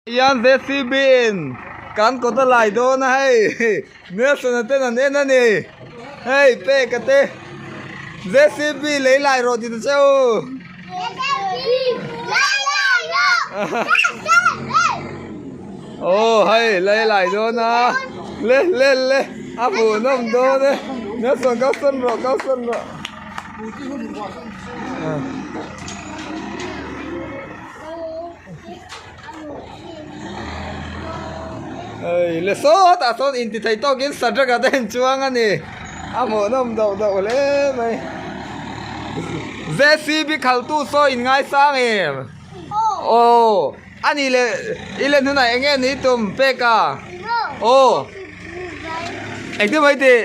Hian JCB in kan kawt a lai dawn a hei Nelson a ten an en a ni hei pek a te JCB lei lai rawh ti ta che u. Aw hei lei lai dawn a le le le a hmuhnawm dawn e Nelson kalsan rawh kalsan rawh. Hei le sawtah sawn inti thei tawkin Sadraka te an chuang a ni a hmuhnawm deuh deuh hle mai JCB khaltu saw in ngaisang em aw a nih leh i len hunah eng nge ni tum pek a aw engtin mai tih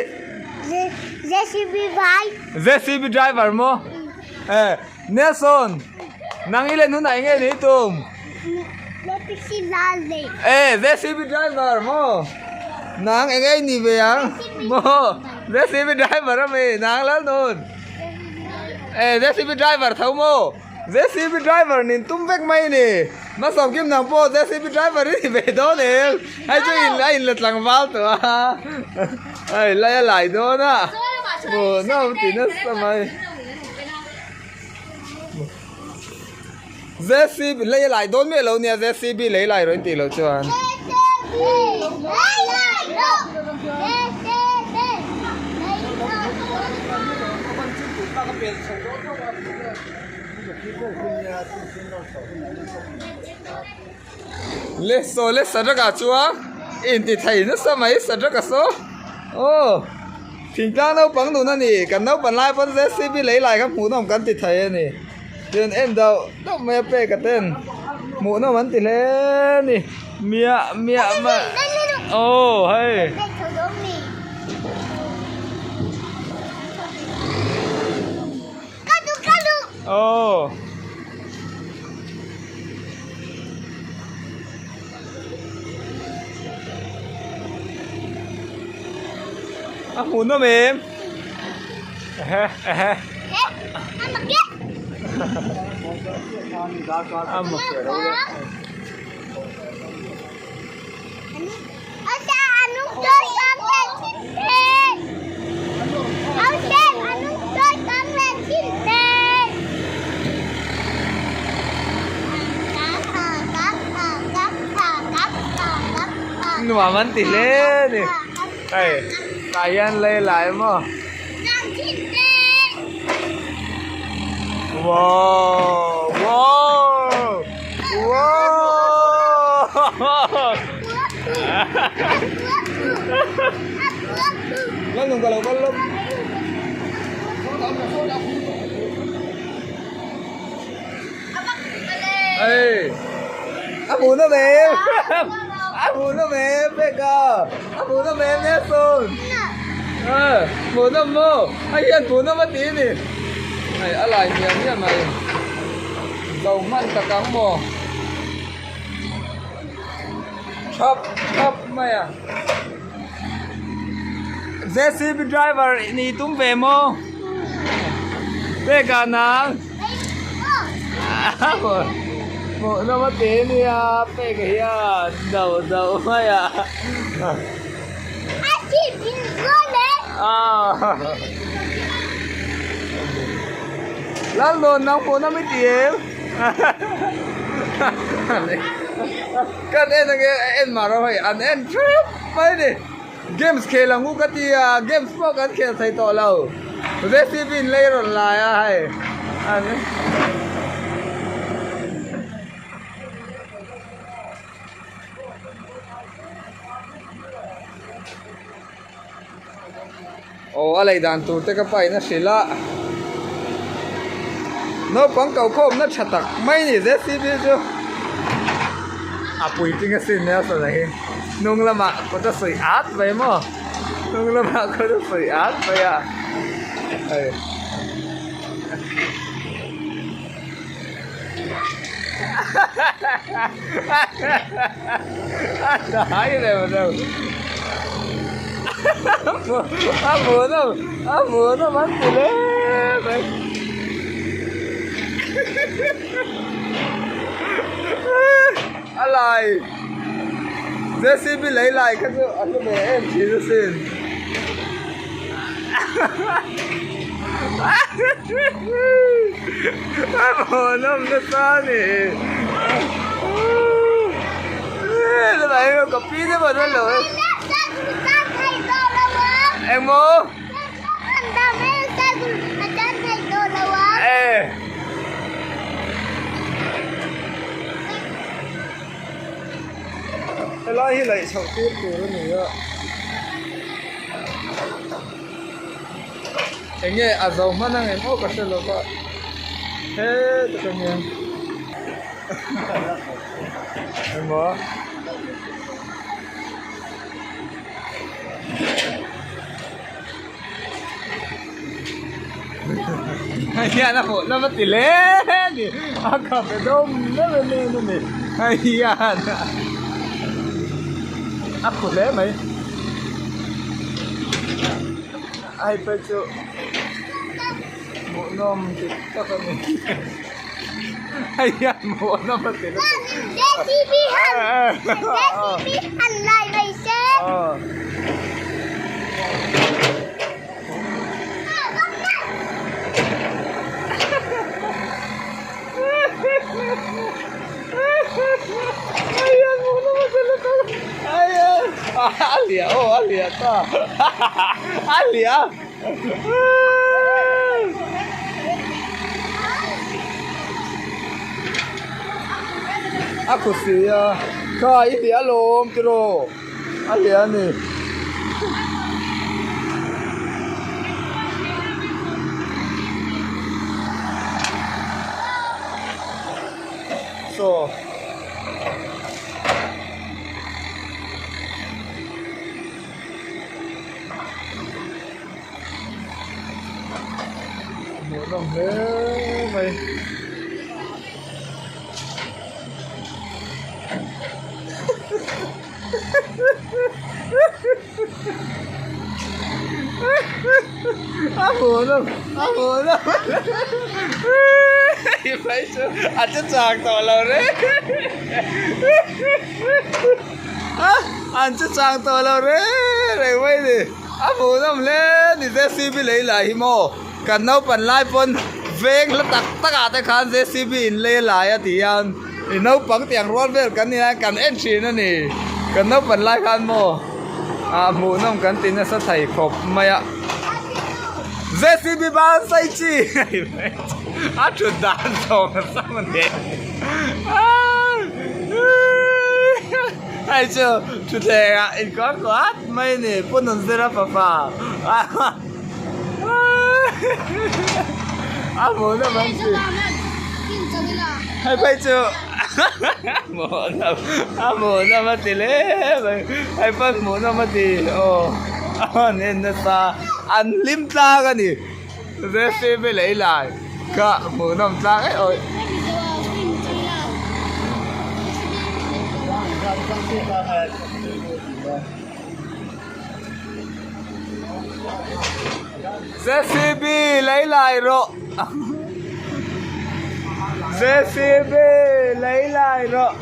JCB driver maw eh. Nelson, nang i len hunah eng nge ni tum? Eh, JCB driver maw? Nang eng nge i ni ve ang? Maw? JCB driver a mi, nang lal nun. Eh, JCB driver tho maw? JCB driver nin tum vek mai ni. Hmasawm kim nang pawh JCB driver i ni ve dawn em? Hei chu in a inla tlangval tawh a. Hei lai a lai dawn a. Maw, nawm ti nasa mai. JCB lei a lai dawn miah lo nia JCB lei lai rawh in tih loh chuan. Le saw le sadraka chuan inti thei nasa mai sadraka saw aw thingtlang naupang nun a ni kan naupan lai pawn JCB lei lai kha hmuhnawm kan ti thei a ni chuan en deuh deuh mai a pek a ten hmuhnawm an ti hle a ni miah miah mai aw hei. Aw. A hmuh nawm em? Ehe ehe. A mak. Nuam an ti hle a ni hei tah hian lei lai maw wow wow wow Lalnung ka lo kal lawk. Ê, a hmuh nawm em? A hmuh nawm em Peka? A hmuh nawm em Nelson? Ờ, hmuh nawm maw? Hei hian hmuh nawm a ti a ni. Hei a lai hmiah hmiah mai. Zo hman tak ang maw? Thap thap mai a. JCB driver ni tum ve maw? Peka nang. Hmuh nawm a ti nia peka hian do do mai a. Lalnawn nang hmuh nawm i ti em? Kan en ange a en mah ro hei an en theuh mai a ni games khel ang u ka ti a games pawh kan khel thei tawh lo JCB in lei rawn lai a hei an Aw a lei dan tur te ka pain a hrilh a naupang ko khawmna tha tak mai ni JCB chu a puitling asin Nelson a hi hnung lamah kawt a sawi at mai maw hnung lamah kawt a sawi at mai a hei. A hmuh nawm a hmuh nawm an ti hle mai. A lai JCB lei lai kha chu a hlu ve em thin asin. A hmuhnawm nasa a ni. Ka pi te pawh chuan lo engmaw. Helai hi laih chhoh tir tur a ni a eng nge a zo hman ang em aw ka hre lo va heta tang hian engmaw. Hei hian a hmuh na va ti hle a ni a khap e dawm deuh em em a ni hei hian a khu hle mai hei phei chu hmuhnawm dik tak a ni hei hian hmuhnawm a ti lutuk a liah aw a liah ta a liah a kut si a kha i hliah alawm tiraw a hliah a ni. Saw. Hmuhnawm hle mai. A hmuhnawm a hmuhnawm i phei chu a che chak tawh lo reng a an che chak tawh lo reng reng mai ni a hmuhnawm hle ni JCB lei lah hi maw kan naupan lai pawn veng hla tak tak ah te khan JCB in lei lai a ti hian i naupang tiang rual vel kan ni a kan en thin a ni kan naupan lai khan maw ah hmuhnawm kan ti nasa thei khawp mai a JCB ban sai chi a thut dan zawng zawng a ni hei chu thutthleng ah inkuah kuat mai a ni pu Nunzira fapa a hmuhnawm an ti hei phei chu hmuhnawm a hmuhnawm a ti hle mai hei pawh hmuhnawm a ti aw an en nasa an hlim tlang a ni JCB lei lai kha hmuhnawm tlang em awi. JCB lấy lại rồi JCB lấy lại rồi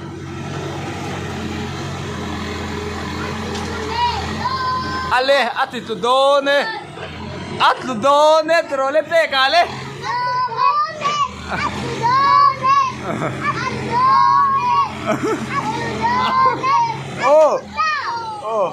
Ale a ti tlu dawn e a tlu dawn e tiraw le pek ah le Aw aw.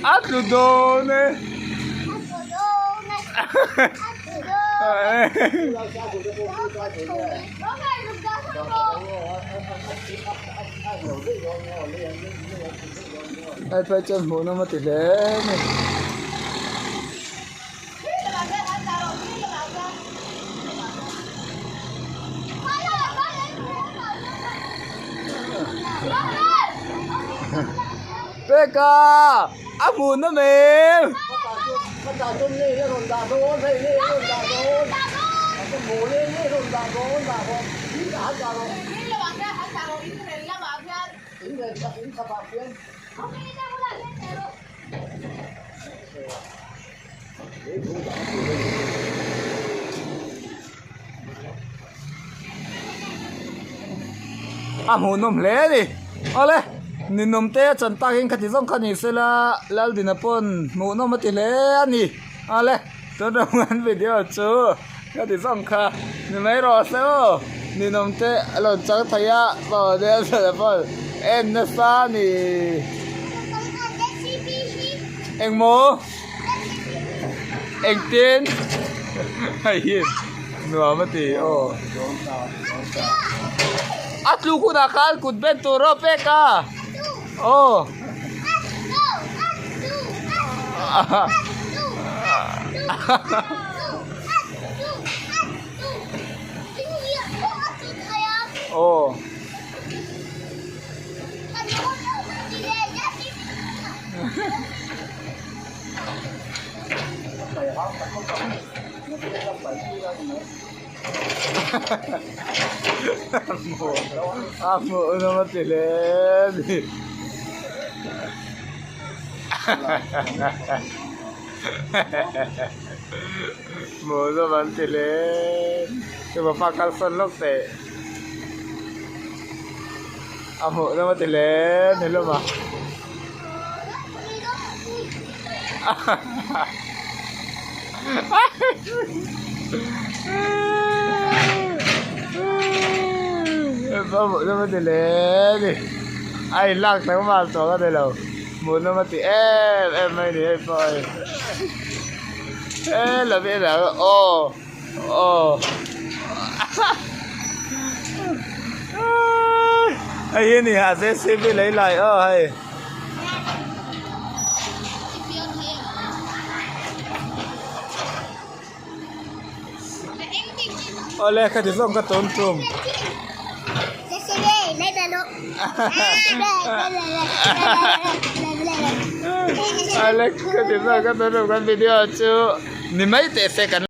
A tlu dawn e. Hei phei chuan hmuhnawm a ti hle mai. Peka a hmuh nawm em? A hmuhnawm hle a ni awle ninawm te a chan takin khati zawng kha ni sela Laldina pawn hmuhnawm a ti hle a ni awle tun rawng video chu khati zawng kha ni mai rawh se aw ninawm te a rawn chang thei a pawn en nasa a ni engmaw. Engtin hei hi nuam a ti aw a tluk hunah khan kut ben tur a pek a aw aw. A hmuh nawm a ti hle a ni. Hmuh nawm an ti hle. Chuvapa kalsawn lawk teh. A hmuh nawm a ti hle a ni hlawm a. A in lak tak vang tawh ka nilo hmuhnawm a ti em em mai ni hei pawh hei he lam hi a aw aw hei hi a ni a JCB lei lai aw hei. Awle khati zawng ka tawn tum. Awle khati zawng ka tawn tum kan video chu ni mai teh se kan.